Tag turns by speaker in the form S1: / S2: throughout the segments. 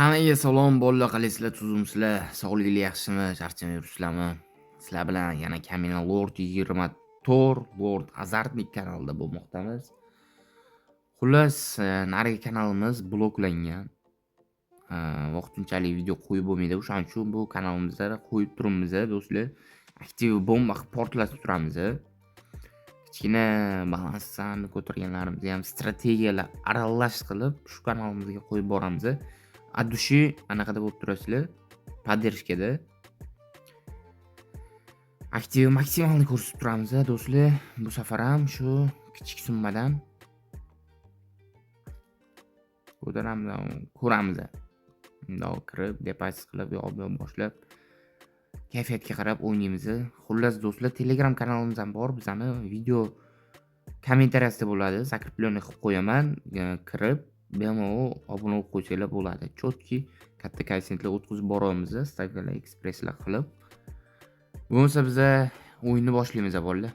S1: Hammaga salom, bolalar, qalaysizlar, tuzumsizlar, sog'liginglar yaxshimi, charchamay yuribsizlarmi? Sizlar bilan yana Kamina Lord 24 Lord Azartnik kanalida bo'lmoqdamiz. Xullas, narigi kanalimiz bloklangan. Vaqtinchalik video qo'yib bo'lmaydi. O'shaning uchun bu kanalimizda qo'yib turibmiz, do'stlar. Aktiv bomba qilib portlatib turamiz. Kichkina balanslarni ko'targanlarimizni ham strategiyalar aralash qilib shu kanalimizga qo'yib boramiz. От души anaqada bo'lib turasizlar. Поддержка da. Aktiv maksimalni ko'rsatib turamiz, do'stlar. Bu safar ham shu kichik summadan ko'taramiz, ko'ramiz. Bundoq kirib, depozit qilib, yo'q bu yoq boshlab kayfiyatga qarab o'ynaymiz. Xullas do'stlar, Telegram kanalimiz ham bor. Bizani video kommentariyasida bo'ladi. Закрепленный qilib qo'yaman. Kirib bemalol obuna bo'lib qo'ysanglar bo'ladi. Chotki katta koeffitsiyentlar o'tkazib boramiz, stavkalar, ekspresslar qilib. Bo'lmasa biza o'yinni boshlaymiz bolalar.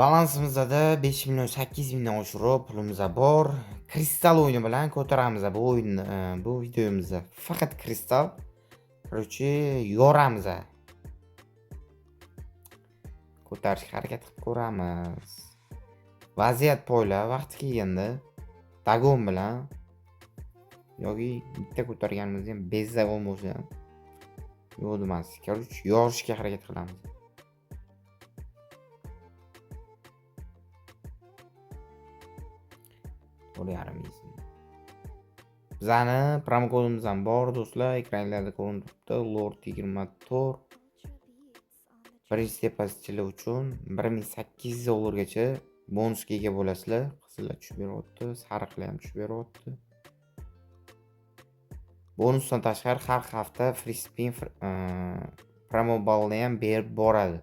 S1: Balansimizda 5 million 8 mingdan oshiqroq pulimiz bor. Kristal o'yini bilan ko'taramiz bu o'yinni, bu videomizda faqat kristal. Короче, yoramiz. Ko'tarishga harakat qilib ko'ramiz. Vaziyat poylab vaqti kelganda dagon bilan yoki bitta ko'targanimizda ham bez dagon bo'lsa ham yo'q demas. Короче, yorishga harakat qilamiz. To'rt yarim ming. Bizani promokodimiz ham bor do'stlar, ekranlarda ko'rinib turibdi. Lord 24. Birinchi depozitchilar uchun 1800 dollargacha bonusga ega bo'lasizlar. Qizillar tushib beryapti, sariqlar ham tushib beryapti. Bonusdan tashqari har hafta free spin promo ballni ham berib boradi.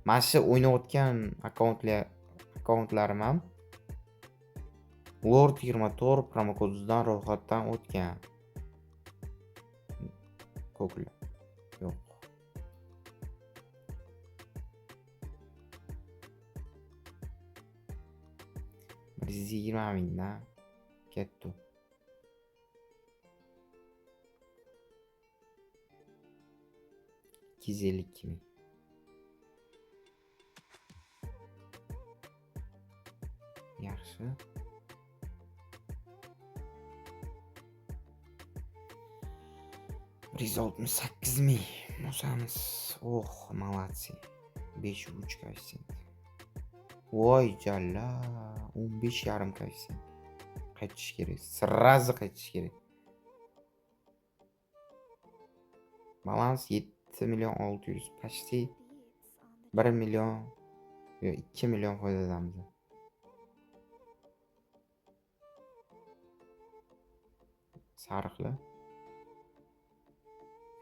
S1: Mana shu o'ynayotgan akkauntlarim ham Lord 24 promokodidan ro'yxatdan o'tgan. Ko'klar. Yo'q. Bir yuz yigirma mingdan ketdi. Ikki yuz ellik ikki ming. Yaxshi. Bir yuz oltmish sakkiz ming bosamiz. Oh, молодцы. Besh uch koeffitsient. Voy jalla, o'n besh yarim koeffitsient. Qaytish kerak. Сразу qaytish kerak. Balans yetti million olti yuz, почти bir million yo ikki million foydadamiz. Sariqlar.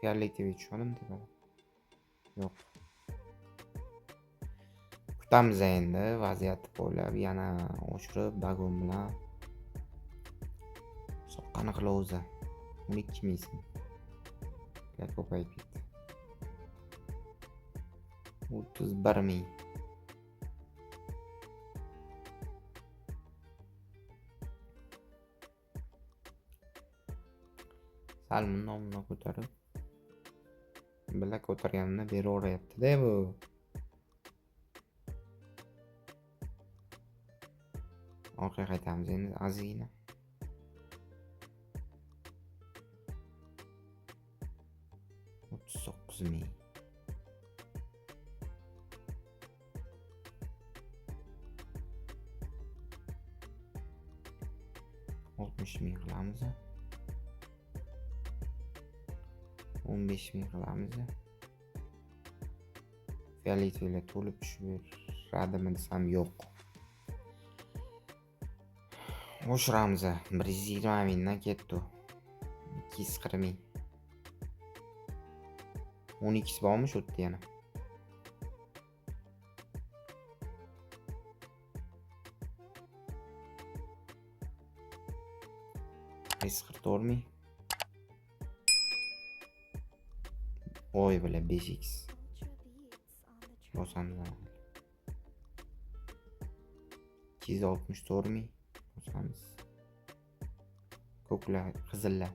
S1: Fioletoviy tushadimi tepada? Yo'q. Kutamiz endi vaziyatni poylab, yana oshirib dagon bilan soqqani qilamiz. O'n ikki ming so'm. Ular ko'payib ketdi. O'ttiz bir ming. Sal bundoq bundoq ko'tarib bila ko'targanimda beraveryapti-da bu. Orqaga qaytamiz endi ozgina. O'ttiz to'qqiz ming. Oltmish ming qilamiz. O'n besh ming qilamiz. Fioletvilar to'lib tushib beradimi desam yo'q. Oshiramiz. Bir yuz yigirma mingdan ketdi. Ikki yuz qirq ming. O'n ikkisi bormi shu yerda yana? Yuz qirq to'rt ming. Voy bila, besh x. Bosamiz. Ikki yuz oltmish to'rt ming. Bosamiz. Ko'klar, qizillar.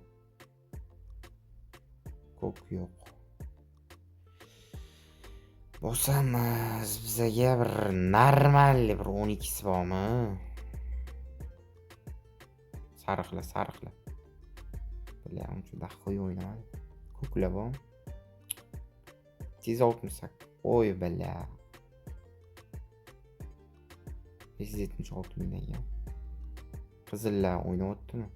S1: Ko'k yo'q. Bosamiz, bizaga bir normal bir 12si bormi? Sariqlar, sariqlar. Бля, uncha dahoy o'ynamadi. Ko'klar bormi? 268. Oy, бля. 576 ming ekan. Qizillar o'ynayaptimi?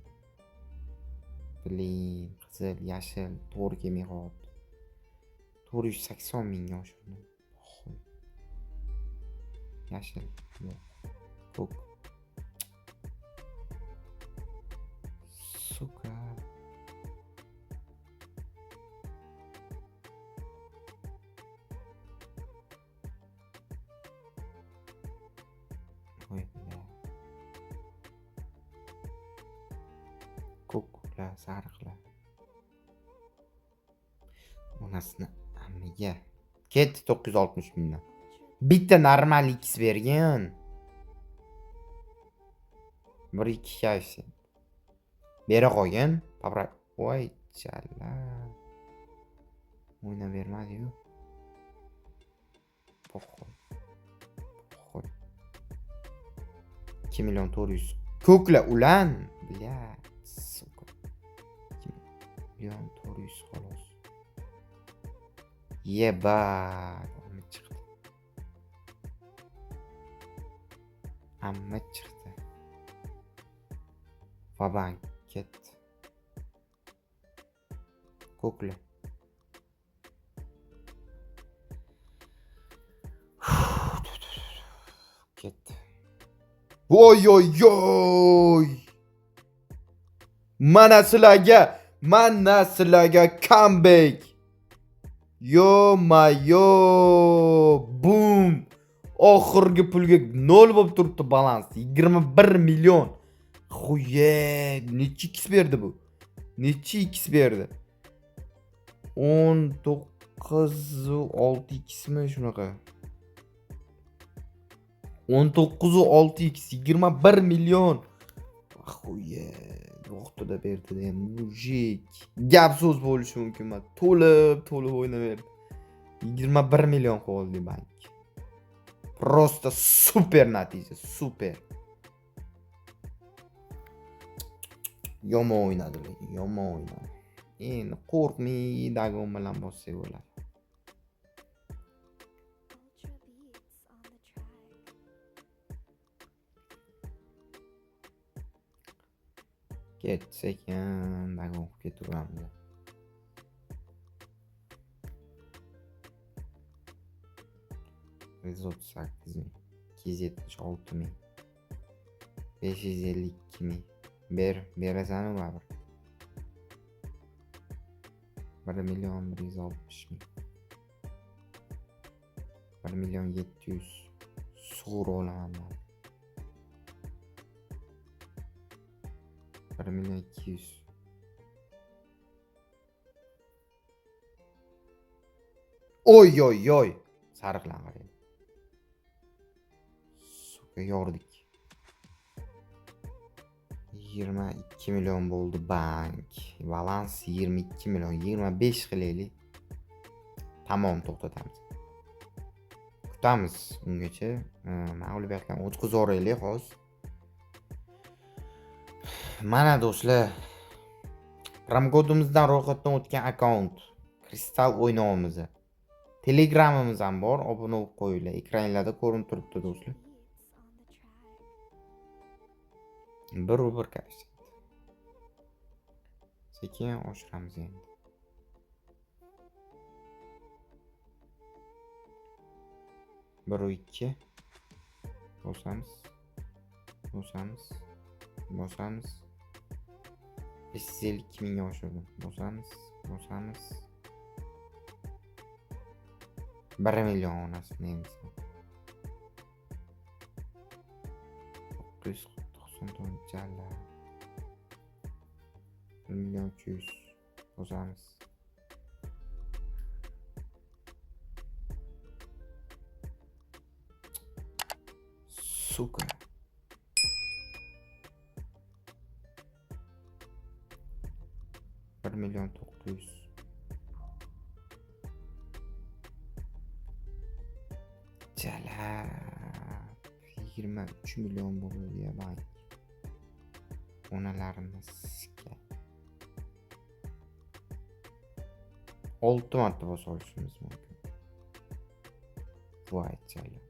S1: Блин, qizil, yashil to'g'ri kelmay qolyapti. 480 mingga oshirdim. Hoy. Yashil yo'q. Ko'k. Сука. Voy, бля. Ko'klar, sariqlar. Onasini ammiga. Ketdi 960 mingdan. Bitta normal X bergin. 1 2 koeffitsient. Bera qolgin. Voy chala. O'ynab bermadi-yu. Похуй. Похуй. 2 million 400. Ko'klar ulan. Бля, сука. 2 million 400 xolos. Ебать, amma chiqdi. Amma chiqdi. Ва-банк ketdi. Ko'klar. Ketdi. Voy oy oy! Mana sizlarga, mana sizlarga comeback. Ё-моё! Bum! Oxirgi pulga 0 bo'lib turibdi balans. 21 million. Xuye, necha x berdi bu? Necha x berdi? 19 6 x mi shunaqa? 19 6 x 21 million. Xuye, vaqtida berdi мужик. Gap so'z bo'lishi mumkin emas. To'lib, to'lib o'ynaverdi. 21 million qoldi bank. Просто супер natija, супер. Yomon o'ynadi lekin, yomon o'ynadi. Endi qo'rqmay догон bilan bossak bo'ladi.
S2: Ultra Beats on the track.
S1: Ketdi sekin догон qilib ketaveramiz. 138 ming, 276 ming, 552 ming. Ber, berasanmi baribir? 1 million 160 ming. 1 million 700. Sug'urib olaman man. 1 million 200. Oy oy oy. Sariqlarni qarang. Сука, yordik. 22 million bo'ldi bank. Balans 22 million, 25 qilaylik. Tamom, to'xtatamiz. Kutamiz ungacha. Mag'lubiyatlarni o'tkazib hozir. Mana do'stlar, promkodimizdan ro'yxatdan o'tgan akkaunt Kristal o'ynayapmiz. Telegramimiz ham bor, obuna bo'lib qo'yinglar. Ekranlarda ko'rinib turibdi do'stlar.
S2: Beats on the track.
S1: Bir u bir koeffitsient. Sekin oshiramiz endi. Bir u ikki. Bosamiz. Bosamiz. Bosamiz. 552 mingga oshirdim. Bosamiz. Bosamiz. 1 million onasini emsin. 994 jala. 1 million 300 bosamiz. Сука. 1 million 900. Jalab 23 million bo'ldi ya bank. Onalarini sikka. 6 marta bosa olishimiz mumkin. Voy jalab.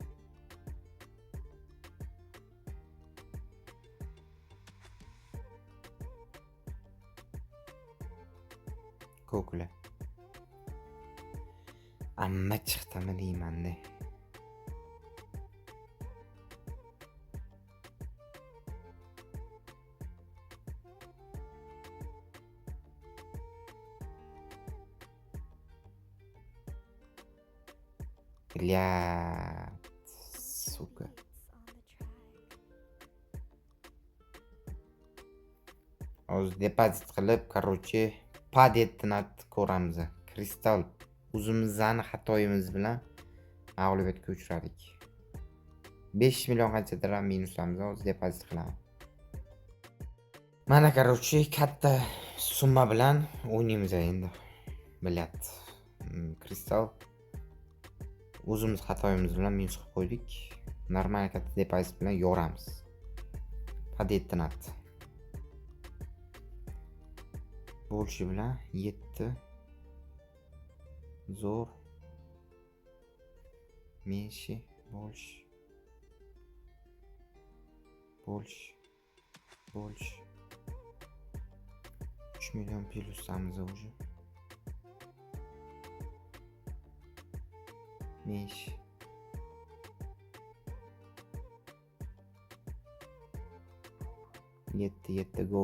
S1: Ko'kla. Amma chiqdimi deyman-da. Блядь, сука. Hozir depozit qilib, короче, padetni ko'ramiz. Kristal o'zimizni xatoyimiz bilan mag'lubiyatga uchradik. 5 million qanchadir ham minusamiz, hozir depozit qilaman. Mana короче, katta summa bilan o'ynaymiz endi. Блядь. Kristal o'zimiz xatoyimiz bilan minus qilib qo'ydik. Normal katta depozit bilan yoramiz. Padetni bo'lishi bilan 7 zo'r menshi bo'lish bo'lish bo'lish 3 million plyusamiz уже. Menshi 7 7 go.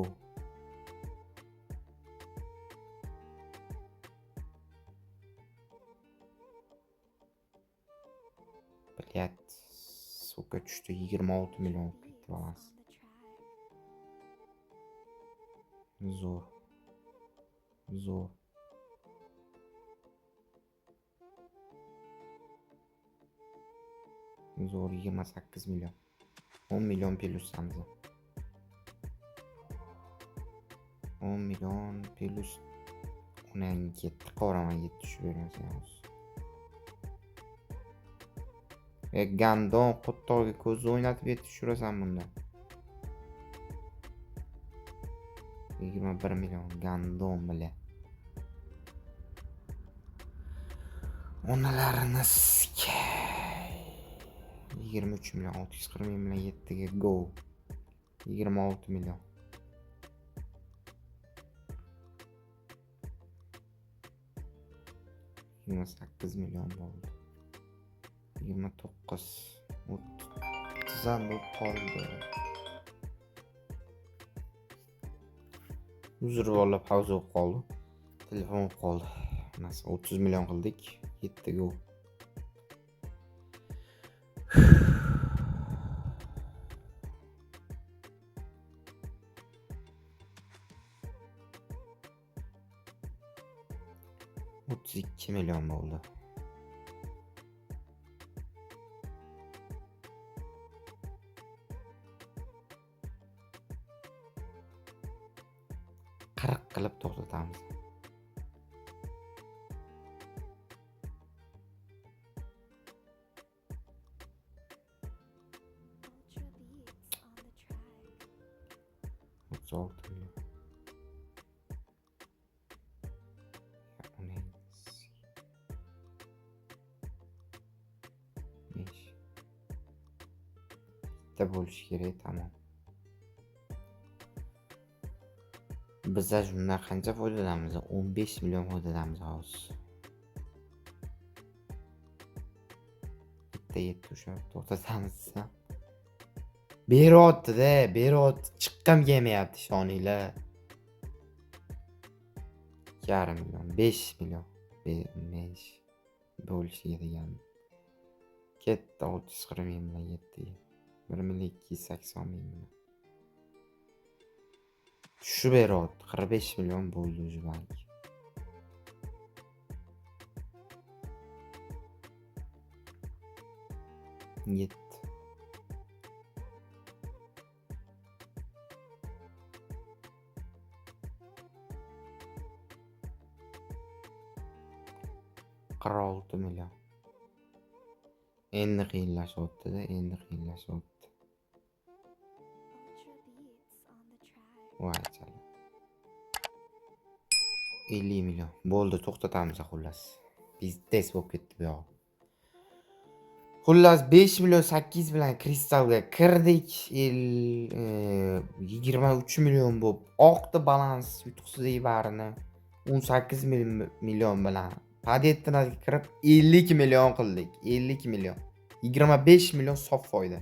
S1: Блядь, сука, tushdi 26 million bo'lib ketdi balans. Zo'r. Zo'r. Zo'r 28 million. 10 million plyusamiz. 10 million plyus 17 qoraman 7 tushib bermasin hozir. Gandon qo'ttog'iga ko'zni o'ynatib yetib tushirasan bundan. 21 million gandon bilan. Onalarini sikay. 23 million 640 ming bilan 7 ga go. 26 million. 28 million bo'ldi. 29 30 ham bo'lib qoldi. Uzr bolalar, pauza bo'lib qoldi. Telefon bo'lib qoldi. Nasıl 30 million qildik. 7 go. ...32 million bo'ldi. Qirq qilib to'xtatamiz.
S2: Ultra Beats on the track.
S1: 36 million. Besh. Bitta bo'lishi kerak, tamom. Biza shundan qancha foydalanamiz? 15 million foydalanamiz hozir. Bitta yetti ushlab to'xtatamiz desam. Beryapti-da, beryapti. Chiqqim kelmayapti, ishoninglar. 2,5 million, 5 million. 5 bo'lishiga degan. Ketdi 640 ming bilan yetdi. 1 million 280 ming bilan. Tushib beryapti. 45 million bo'ldi уже bank. Yetti. 46 million. Endi qiyinlashyapti-da, endi qiyinlashyapti.
S2: Ultra Beats on the track.
S1: Voy chala. 50 million. Bo'ldi, to'xtatamiz xullas. Пиздец bo'lib ketdi bu yog'i. Xullas, 5 million 8 bilan kristalga kirdik. 23 million bo'lib oqdi balans, yutqizdik barini. 18 million bilan Padettinga kirib 50 million qildik. 50 million. 25 million sof foyda.